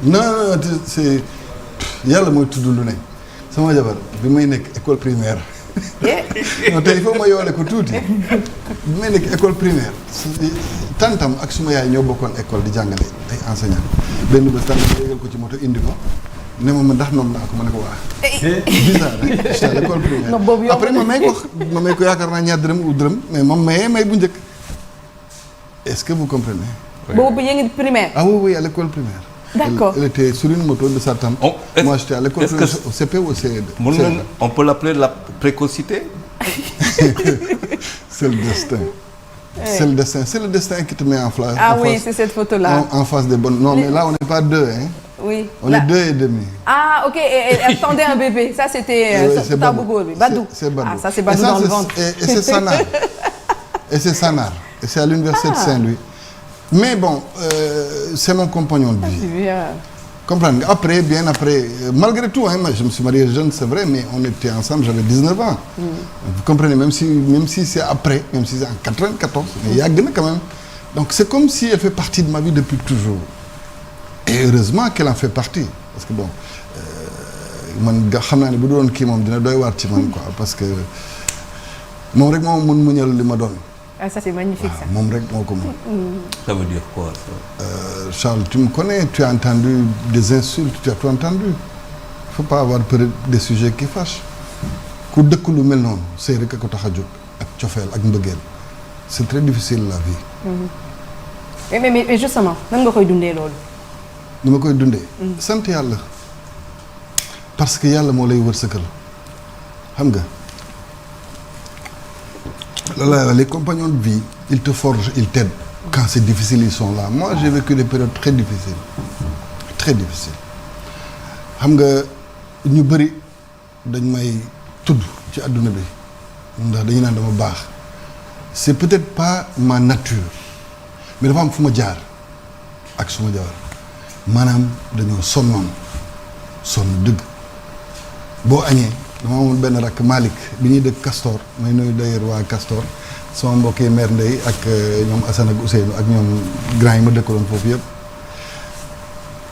non c'est yàlla mooy tudd lu ne sama jabar bi may nekk école primaire non tey il faut ma yoole ko tuuti bi may nekk école primaire tantam ak suma yaay ñoo bokkoon école di jàngale ay enseignant benn bés tantam yéegal ko ci moto indi ko ne ma ndax noom naa ko ma ne ko waa bizarre rek l'école primaire après ma may ko yaakaar naa ñaar dërëm ou dërëm mais ma may bu njëkk est-ce que vous comprenez boobu yéen ngi primaire ah oui à l'école primaire. D'accord. Elle était sur une moto de sa tante. Moi j'étais à l'école primaire au CP ou au CE2. On peut l'appeler la précocité. C'est le destin. C'est le destin. C'est le destin qui te met en face. Ah oui, c'est cette photo-là. En face des bonnes. Non, mais là on n'est pas deux, hein. Oui. On est 2 et demi. Ah ok, et elle attendait un bébé. Ça c'était Tabougo, Badou. C'est Badou. Ah ça c'est Badou dans le ventre. Et c'est Sanar. Et c'est Sanar. Et c'est à l'université de Saint-Louis. Mais bon, c'est mon compagnon de vie. Comprendre nga après bien après malgré tout hein, moi je me suis marié jeune c'est vrai mais on était ensemble j'avais 19 ans. Vous comprenez même si c'est après même si c'est en 94 mais yàgg na quand même. Donc c'est comme si elle fait partie de ma vie depuis toujours. Et heureusement qu'elle en fait partie parce que bon man nga xam naa ne bu doon kii moom dina doy waar ci man quoi parce que moom rek moo mën muñal li ma doon. Ah ça c'est magnifique ça. moom rek moo ko mën. Ça veut dire quoi ça? Charles, tu me connais, tu as entendu des insultes, tu as tout entendu. Il ne faut pas avoir peur des sujets qui fâchent. Ku dëkk lu mel noonu sëy rek a ko tax a jóg ak cofeel ak mbëggeel. C'est très difficile la vie. Mais justement nan nga koy dundee loolu. ni ma koy dundee. sant yàlla. parce que yàlla moo lay wërsëgal xam nga. Les compagnons de vie, ils te forgent, ils t'aident. Quand c'est difficile, ils sont là. Moi, j'ai vécu des périodes très difficiles. Très difficiles. Xam nga ñu bëri dañ may tudd ci àdduna bi ndax dañu naan dama baax. C'est peut-être pas ma nature mais dafa am fu ma jaar ak suma jabar maanaam dañoo sonnoon sonn dëgg boo añee dama amoon benn rakk Malick bi ñuy dëkk Castor may nuyu d'ailleurs waa Castor sama mbokk yi mère Ndeye ak ñoom Assane ak Ousseynou ak ñoom grand yi ma dëkkaloon foofu yëpp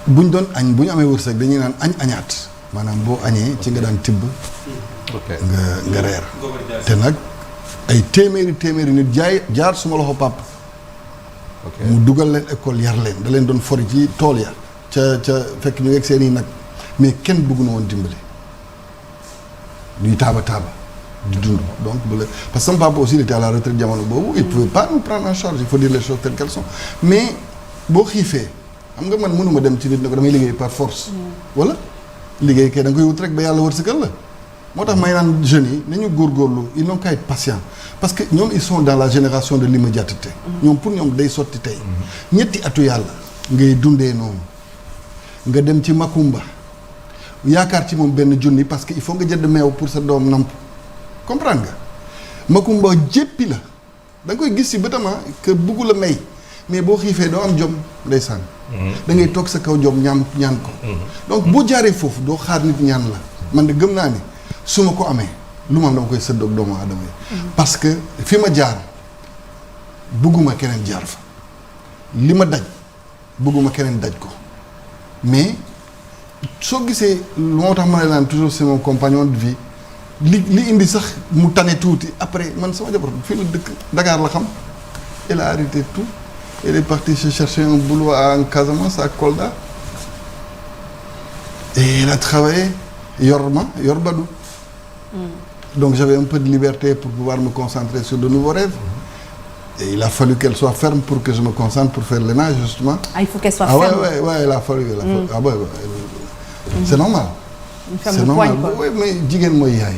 buñ doon añ bu ñu amee wërsëg dañuy naan añ añaat maanaam boo añee ci nga daan tibb nga reer te nag ay téeméeri nit jaar suma loxo pap mu dugal leen école yar leen da leen doon fori ci tool ya ca fekk ñu yegg seen i nag mais kenn bëggu na woon dimbali ñuy taaba di dund donc parce que sama papa aussi il était à la retraite jamono boobu il pouvait pas nous prendre en charge il faut dire les choses telles qu'elles sont mais boo xiifee xam nga man mënuma dem ci nit ne ko damay liggéey par force wala liggéey kay da nga koy wut rek ba yàlla wërsëgal la moo tax may naan jeunes yi nañu góorgóorlu ils n'ont qu'à être patients parce que ñoom ils sont dans la génération de l'immédiateté ñoom pour ñoom day sotti tey ñetti atu yàlla ngay dundee noonu nga dem ci Makumba yaakaar ci moom benn junni parce que il faut nga jënd meew pour sa doom namp comprendre nga Makumba jéppi la da nga koy gis ci bëtama que buggu la may mais boo xiifee doo am jom ndeysaan da ngay toog sa kaw jom ñaan ko donc boo jaaree foofu doo xaar nit ñaan la man de gëm naa ni su ma ko amee lu ma am dama koy sëddoog doomu aadama yi parce que fi ma jaar bugguma keneen jaar fa li ma daj bugguma keneen daj ko mais soo gisee moo tax ma ne naan toujours c'est mon compagnon de vie li indi sax mu tane tuuti après man sama jabar fii la dëkk Dakar la xam elle a arrêté tout elle est partie se chercher un boulot en Casamance à Kolda et elle a travaillé yor Badou donc j'avais un peu de liberté pour pouvoir me concentrer sur de nouveaux rêves et il a fallu qu'elle soit ferme pour que je me concentre pour faire l'ENA justement. Ah il faut qu'elle soit ferme. Ouais il a fallu ah ouais c'est normal. C'est normal oui mais jigéen mooy yaay.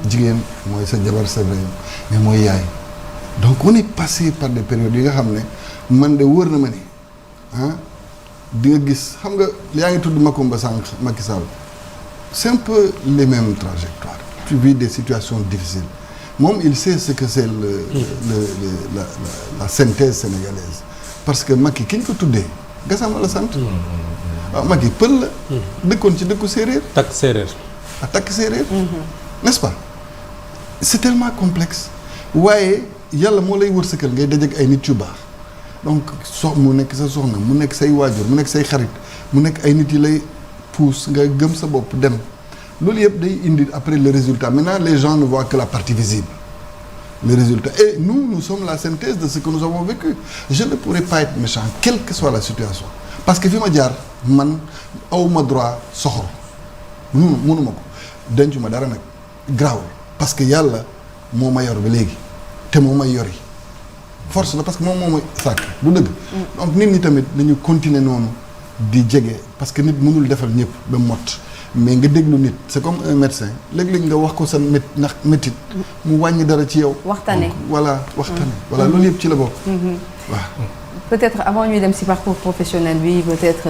jigéen mooy sa jabar c'est vrai mais mooy yaay. donc on est passé par des périodes yi nga xam ne man de wóor na ma ni di nga gis xam nga yaa ngi tudd Makumba sànq Macky Sall c'est un peu les mêmes trajectoires. Tu vis des situations difficiles moom il sait ce que c'est la synthèse sénégalaise parce que Macky ki ñu ko tuddee Gassama la sant. waaw Macky pël la. dëkkoon ci dëkku séeréer. takk séeréer. takk séeréer. n'est-ce pas c'est tellement complexe waaye yàlla moo lay wërsëgal ngay dajeek ay nit yu baax donc mu nekk sa soxna mu nekk say waajur mu nekk say xarit mu nekk ay nit yi lay pousse nga gëm sa bopp dem loolu yëpp day indi après le résultat maintenant les gens ne voient que la partie visible le résultat et nous sommes la synthèse de ce que nous avons vécu je ne pourrais pas être méchant quelle que soit la situation parce que fi ma jaar man awma droit soxor mënuma ko dencuma dara nag graw parce que yàlla moo ma yor ba léegi te moo may yori force la parce que moom moo may sàkk du dëgg donc nit ñi tamit dañu continuer noonu di jege parce que nit mënul defal ñëpp ba mot mais nga déglu nit c'est comme un médecin léeg-léeg nga wax ko sa métit mu wàññi dara ci yow waxtaane voilà waxtaane voilà loolu yëpp ci la bokk waaw peut-être avant ñuy dem ci parcours professionnel bi peut-être